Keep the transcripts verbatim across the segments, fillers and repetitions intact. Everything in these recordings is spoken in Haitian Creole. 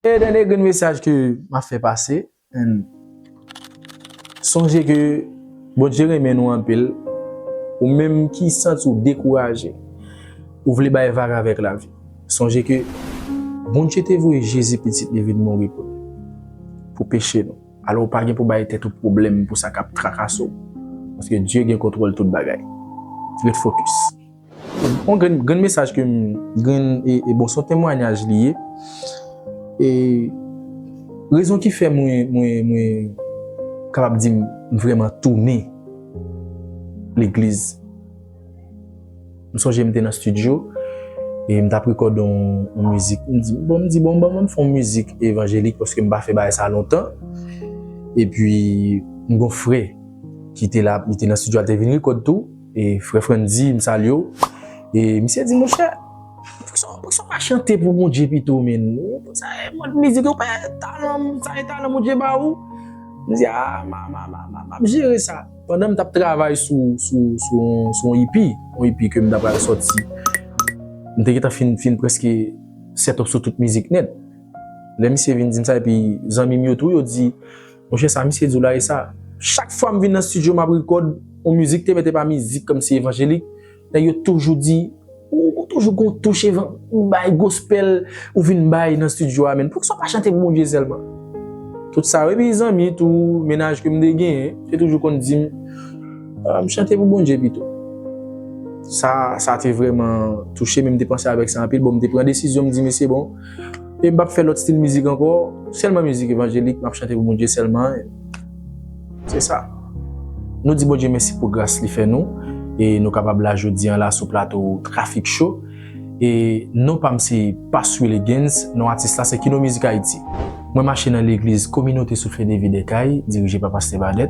E dènye grenn mesaj ke m ap fè pase, and sonje ke Bondye renmen nou anpil. Ou menm ki santi w dekouraje, ou vle bay vag avèk lavi, sonje ke Bondye te voye Jezi pitit li vin mouri pou nou, pou peche nou. Alò, ou pa gen pou bay tèt ou pwoblèm pou sa k ap trakase w. Paske Dye gen kontwòl tout bagay. Ret fokis. Yon grenn, grenn mesaj ke m, grenn, e, e bon, se yon temwayaj li ye. E rezon ki fè mwen, mwen, mwen kapab di m vrèman tounen legliz. M sonje m te nan estidyo e m t ap rekòd yon, yon mizik. M di, bon, m di, bon, ban m fè yon mizik evanjelik paske m pa fè bagay sa lontan. Epi, m gen yon frè ki te la, li te nan estidyo a, li te vin rekòd tou. E frè Frandy, m salye w. E misye di, monchè, poukisa, poukisa w pa chante pou Bondye pito, men? Sa e mòd mizik yo, pa talan, sa e talan Bondye ba ou. M di, a, m a, m a, m a, m a, m ap jere sa. Pandan m t ap travay sou, sou, sou, sou yon E P, yon E P ke m ta pral sòti, m te gentan fin, fin prèske set up sou tout mizik nèt. Lè misye vin di m sa, epi zanmi m yo tou, yo di, monchè, sa misye di w la, e sa. Chak fwa m vin nan estidyo, m ap rekòd yon mizik, te mete pa mizik kòmsi evanjelik, nèg yo toujou di, ou, ou toujou gon touch evan-, ou bay gospel, ou vin bay nan estidyo a, men poukisa w pa chante pou Bondye sèlman? Tout sa, epi zanmi tou, mennaj ke m te genyen, te toujou konn di m, "Ah, m chante pou Bondye pito." Sa, sa te vrèman touche m, e m te panse avèk sa anpil. Bon, m te pran desizyon, m di, "Mesye, bon, e m p ap fè lòt stil mizik ankò, sèlman mizik evanjelik, m ap chante pou Bondye sèlman." Se sa. Nou di Bondye mèsi pou gras li fè nou, e nou kapab la jodi an la sou plato Traffic Show. E non pa m se Paswil Higgins, non atis la se Kino Music Haiti. Mwen mache nan legliz Kominote Souffle de Vie des Cayes, dirije pa Pastè Badet.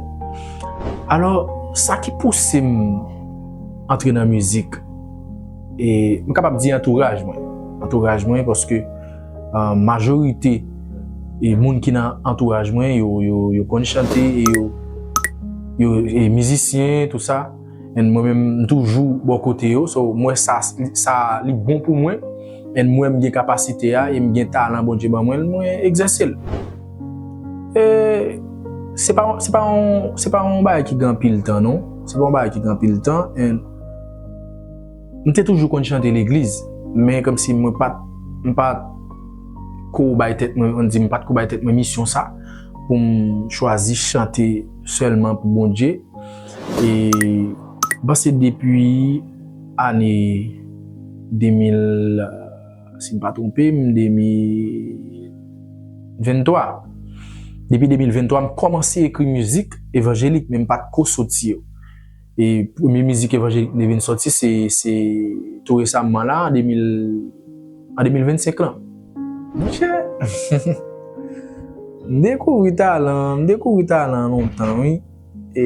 Alò, sa ki pouse m antre nan mizik, e m kapab di antouraj mwen. Antouraj mwen, paske, ah, majorite, e moun ki nan antouraj mwen, yo, yo, yo konn chante e yo, yo, e mizisyen, tou sa. And mwen menm, m toujou bò kote yo. So, m wè sa, sa li bon pou mwen. And mwen, m gen kapasite a e m gen talan Bondye ban mwen, mwen egzèse l. E se pa, se pa yon, se pa yon bagay ki gen anpil tan, non. Se pa yon bagay ki gen anpil tan. And m te toujou konn chante legliz, men kòmsi mwen pa t, m pa t ko bay tèt mwen, ann di, m pa t ko bay tèt mwen misyon sa pou m chwazi chante sèlman pou Bondye. E m panse depi ane de mil, si m pa twonpe m, de mil venntwa. Depi de mil venntwa, m kòmanse ekri mizik evanjelik, men m pa t ko soti yo. E premye mizik evanjelik m te vin sòti, se, se tou resamman la, an de mil, an de mil vennsenk lan. Monchè, m dekouvri talan, m dekouvri talan lontan, wi. E,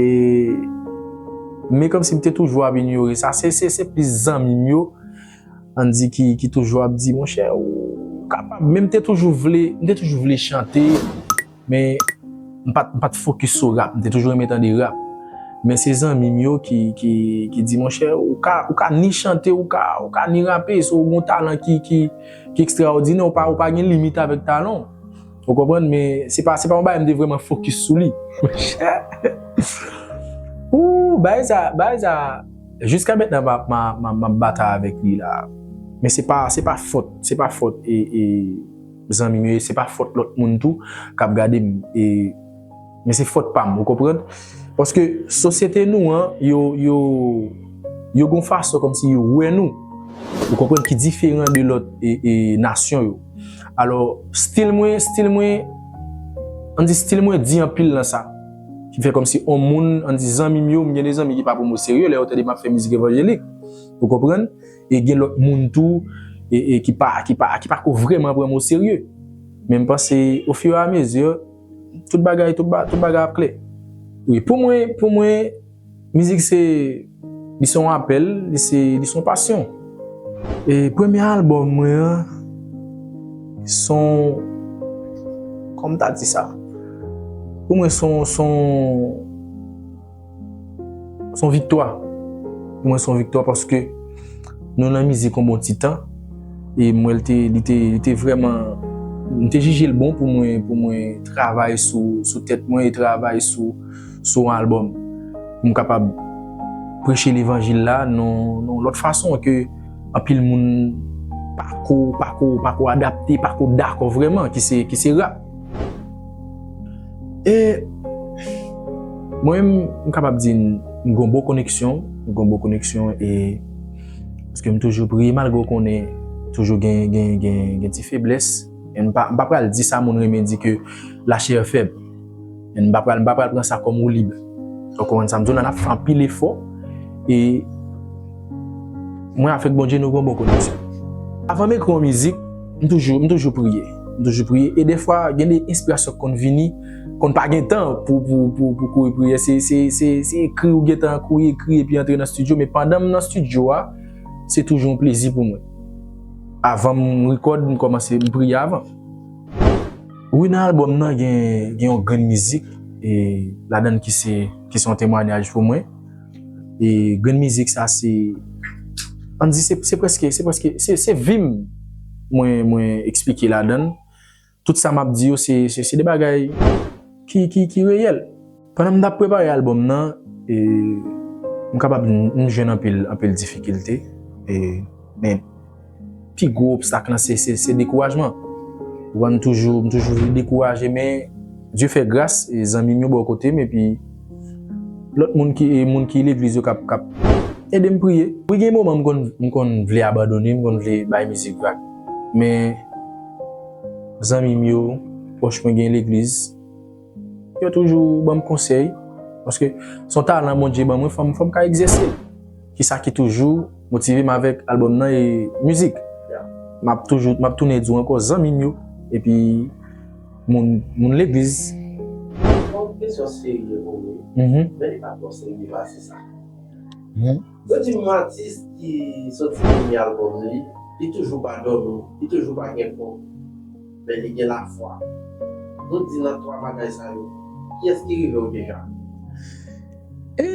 men kòmsi m te toujou ap inyore sa. Se, se, se plis zanmi m yo, ann di, ki, ki toujou ap di, monchè, ou kapab. Men m te toujou vle, m te toujou vle chante, men m pa t, m pa t fokis sou rap. M te toujou renmen tande rap. Men se zanmi m yo ki, ki, ki di, monchè, ou ka, ou ka ni chante, ou ka, ou ka ni rape, so ou gen yon talan ki, ki, ki ekstraòdinè, ou pa, ou pa gen limit avèk talan w. Ou konprann? Men se pa, se pa yon bagay m te vrèman fokis sou li. Ou, bagay sa, bagay sa, jiska mentnan, m ap, m ap, m ap, m ap batay avèk li la. Men se pa, se pa fòt, se pa fòt, e, e, zanmi m yo, se pa fòt lòt moun tou k ap gade m, e, men se fòt pa m, ou konprann? Paske sosyete nou an, yo, yo, yo gon fason kòmsi yo wè nou, ou konprann, ki diferan de lòt, e, e, nasyon yo. Alò, stil mwen, stil mwen, ann di stil mwen di anpil nan sa. Ki fè kòmsi on moun, ann di zanmi m yo, m gen de zanmi ki pa pran m o serye lè yo tande m ap fè mizik evanjelik. Ou konprann? E gen lòt moun tou, e, e ki pa, ki pa, ki pa ko vrèman pran m o serye. Men m panse, ofiramezi, tout bagay, tout ba-, tout bagay ap klè. Wi, pou mwen, pou mwen, mizik se, li se yon apèl, li se, li se yon pasyon. E premye albòm mwen an, se yon, kòman m ta di sa? Pou mwen, se yon, se yon, se yon viktwa. Pou mwen, se yon viktwa paske nou nan mizik yon bon ti tan. E m wè l te, li te, li te vrèman M te jije l bon pou mwen, pou mwen travay sou, sou tèt mwen e travay sou, sou yon albòm. Pou m kapab preche levanjil la nan, nan lòt fason ke anpil moun pako, pako, pako adapte, pako dakò vrèman, ki se, ki se rap. E mwen menm, m kapab di m, m gon bon koneksyon, m gon bon koneksyon e paske m toujou priye malgre w konnen toujou gen, gen, gen, gen ti feblès. E m pa, m pa pral di sa moun renmen di ke la chair faible. E m pa pral, m pa pral pran sa kòm woulib. Ou konprann sa m di w la, n ap fè anpil efò e mwen avèk Bondye nou gon bon koneksyon. Avan m ekri yon mizik, m toujou, m toujou priye. M toujou priye e defwa gen de enspirasyon k konn vini, konn pa gen tan pou, pou, pou, pou kouri priye. Se, se, se, se ekri ou gentan kouri ekri epi antre nan estidyo, men pandan m nan estidyo a, se toujou yon plezi pou mwen. Avan m rekòd, m kòmanse, m priye avan. Wi, nan albòm nan gen, gen yon grenn mizik e ladan l ki se, ki se yon temwayaj pou mwen. E grenn mizik sa se, ann di se, se prèske, se prèske, se, se vi m mwen, mwen eksplike ladan l. Tout sa m ap di yo se, se, se de bagay ki, ki, ki reyèl. Pandan m t ap prepare albòm nan, e, m kapab di m, m jwenn anpil, anpil difikilte. E, men pi gwo obstak lan se, se, se dekourajman. Ou konprann, m toujou, m toujou vle dekouraje, men Dye fè gras, e zanmi m yo bò kote m, epi lòt moun ki, e moun ki legliz yo k ap, k ap ede m priye. Wi, gen moman m konn, m konn vle abandone, m konn vle bay mizik vag. Men zanmi m yo, pwòch mwen gen legliz, yo toujou ban m konsèy, paske se yon talan Bondye ban mwen, fò m, fò m ka egzèse l. Kisa ki toujou motive m avèk albòm nan e mizik. M ap toujou, m ap tounen di w ankò, zanmi m yo, epi moun, moun legliz. Bon, kesyon serye pou mwen, men li pa twò serye pase sa. Yo di m yon atis ki soti premye albòm li, li toujou pa dòmi, li toujou pa gen fòm, men li gen lafwa. Nou di nan twa bagay sa yo, kiyès ki rive w deja? E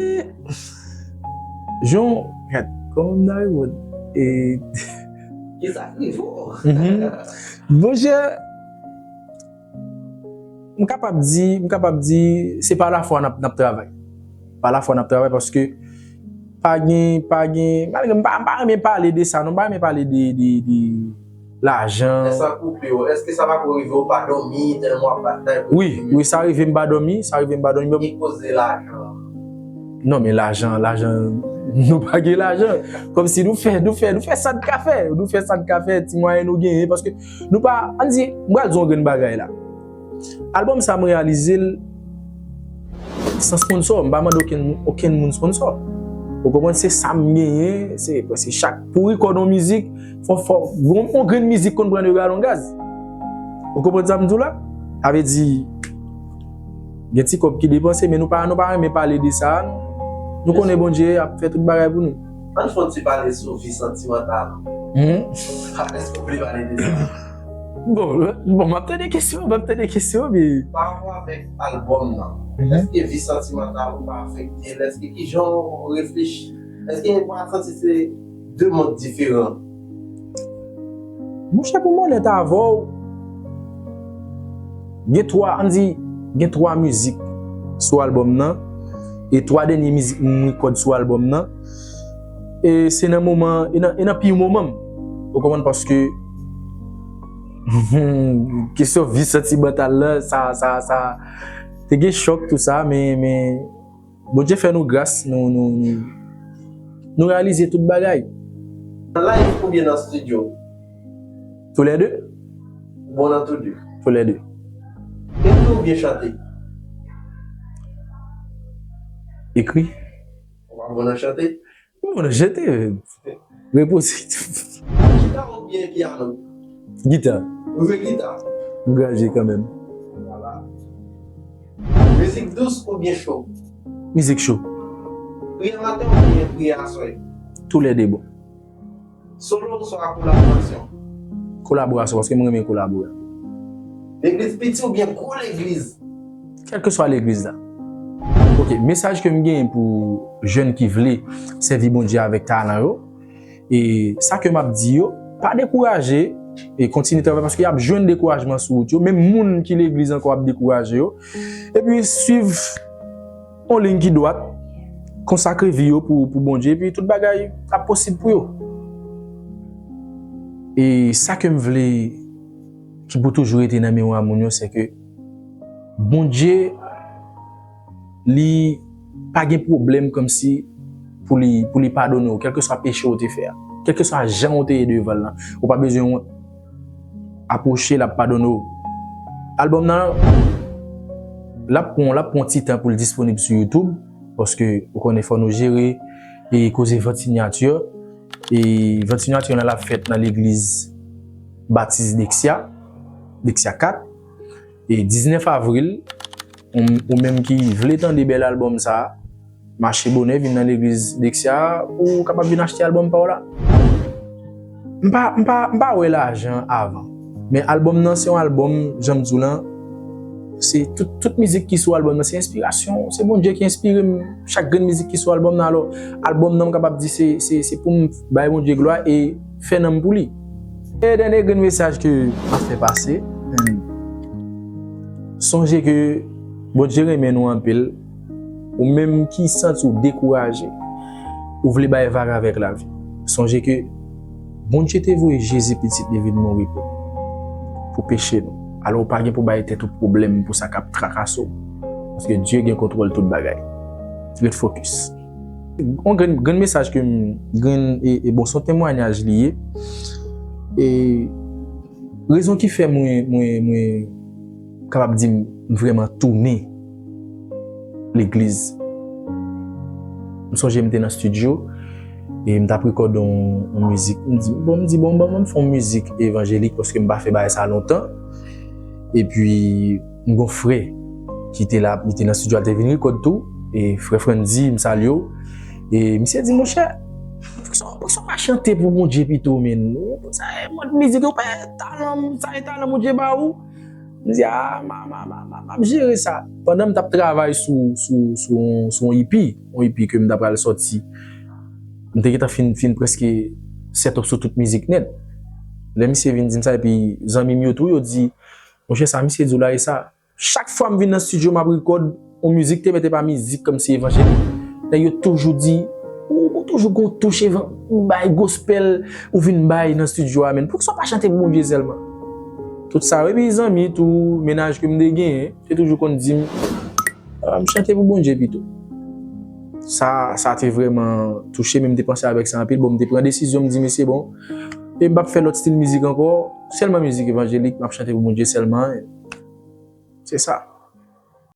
jan, gad, kòman m ta reponn? E kisa k rive w? Monchè, m kapab di, m kapab di, se pa lafwa n ap, n ap travay. Pa lafwa n ap travay paske pa gen, pa gen, malgre m pa, m pa renmen pale de sa, non, m pa renmen pale de, de, de lajan. Lè sa koupe w, èske sa pako rive w pa dòmi tèlman w ap batay pou... Wi, wi, sa rive m pa dòmi, sa rive m pa dòmi. Ki koze lajan? Non, men lajan, lajan, nou pa gen lajan. Kòmsi nou fè, nou fè, nou fè sa n ka fè, nou fè sa n ka fè, ti mwayen nou genyen, paske nou pa, ann di, m pral di yon grenn bagay la. Albòm sa, m reyalize l san sponsò, m pa mande okenn, okenn moun sponsò. Ou konprann, se sa m genyen, se, se chak, pou rekòd yon mizik, fò, fò, yon, yon grenn mizik konn pran de galon gaz. Ou konprann sa m di w la? Sa vle di, gen ti kòb ki depanse, men nou pa, nou pa renmen pale de sa, non. Nou konnen Bondye ap fè tout bagay pou nou. Ann fè yon ti pale sou vi santimantal ou. Èske w vle pale de sa? Bon, bon, m ap tande kesyon, m ap tande kesyon, men pa rapò avèk albòm nan, èske vi santimantal ou pa afekte l? Èske, kijan w reflechi? Èske w pa santi se de mond diferan? Monchè, pou m onèt avè w, gen twa, ann di, gen twa mizik sou albòm nan, e twa dènye mizik m rekòd sou albòm nan, e se nan moman, e nan, e nan pi moman m. Ou konprann, paske kesyon vi santimantal la, sa, sa, sa, te gen chòk, tou sa, men, men Bondye fè nou gras, nou, nou, nou, nou reyalize tout bagay. Nan live oubyen nan studio? Tou lè de. Ou bon nan tou de? Tou lè de. Ekri oubyen chante? Ekri. Ou pa bon nan chante? Bon, jete, repoze. Gita oubyen pyano? Gita. Ou jwe gita? M gradye kanmenm. Vwala. Mizik dous oubyen cho? Mizik cho. Priyè maten oubyen priyè aswè? Tou lè de bon. Solo oswa kolaborasyon? Kolaborasyon, paske mwen renmen kolabore. Legliz piti oubyen gwo legliz? Kèlkeswa legliz la. Ok, mesaj ke m genyen pou jèn ki vle sèvi Bondye avèk talan yo, e sa ke m ap di yo, pa dekouraje, E kontinye travay paske y ap jwenn dekourajman sou wout yo. Menm moun ki legliz ankò ap dekouraje yo. Epi swiv yon liy ki dwat, konsakre vi yo pou, pou Bondye, epi tout bagay ap posib pou yo. E sa ke m vle ki pou toujou rete nan memwa moun yo, se ke Bondye, li pa gen pwoblèm kòmsi pou li, pou li padone w, kèlkeswa peche w te fè a, kèlkeswa jan w te ye devan l lan, ou pa bezwen wont. Apwoche, l ap padone w. Albòm nan, l ap pran, l ap pran ti tan pou l disponib sou YouTube, paske ou konnen fò nou jere e koze vant sinyati. E vant sinyati lan l ap fèt nan legliz Batis Dexia, Dexia kat. E diznèf avril, ou, ou menm ki vle tande bèl albòm sa a, mache bonè, vin nan legliz Dexia pou w kapab vin achte albòm pa w la. M pa, m pa, m pa wè lajan avan. Men albòm nan se yon albòm, jan m di w lan, se tout, tout mizik ki sou albòm nan, se enspirasyon, se Bondye ki enspire m. Chak grenn mizik ki sou albòm nan, alò, albòm nan, m kapab di se, se, se pou m bay Bondye glwa e fè nanm pou li. E dènye grenn mesaj ke m ap fè pase, hmm, sonje ke Bondye renmen nou anpil. Ou menm ki santi w dekouraje, ou vle bay vag avèk lavi, sonje ke Bondye te voye Jezi pitit li vin mouri pou, pou peche nou. Alò, ou pa gen pou bay tèt ou pwoblèm pou sa k ap trakase w. Paske Dye gen kontwòl tout bagay. Ret fokis. Yon grenn, grenn mesaj ke m, grenn, e, e bon, se yon temwayaj li ye. E rezon ki fè mwen, mwen, mwen kapab di m vrèman tounen legliz. M sonje m te nan estidyo e m t ap rekòd yon, yon mizik. M di, bon, m di, bon, bon, m fè yon mizik evanjelik paske m pa fè bagay sa lontan. Epi, m gon frè ki te la, li te nan estidyo, li te vin rekòd tou. E frè Frandy, m salye w. E misye di, monchè, poukisa, poukisa w pa chante pou Bondye pito, men? Sa e mòd mizik yo pa talan, sa e talan Bondye ba ou. M di, a, m a, m a, m a, m a, m ap jere sa. Pandan m t ap travay sou, sou, sou, sou yon E P, yon E P ke m ta pral sòti, m te gentan fin, fin prèske set up sou tout mizik nèt. Lè misye vin di m sa, epi zanmi m yo tou, yo di, monchè, sa misye di w la, e sa. Chak fwa m vin nan estidyo, m ap rekòd yon mizik, te mete pa mizik kòmsi evanjelik. Nèg yo toujou di, ou, ou toujou gon touch evan-, ou bay gospel, ou vin bay nan estidyo a, men poukisa w pa chante pou Bondye sèlman? Tout sa, epi zanmi tou, mennaj ke m te genyen, te toujou konn di m, "Ah, m chante pou Bondye pito." Sa, sa te vrèman touche, men m te panse avèk sa anpil. Bon, m te pran desizyon, m di, "Mesye, bon, e m p ap fè lòt stil mizik ankò, sèlman mizik evanjelik, m ap chante pou Bondye sèlman." Se sa.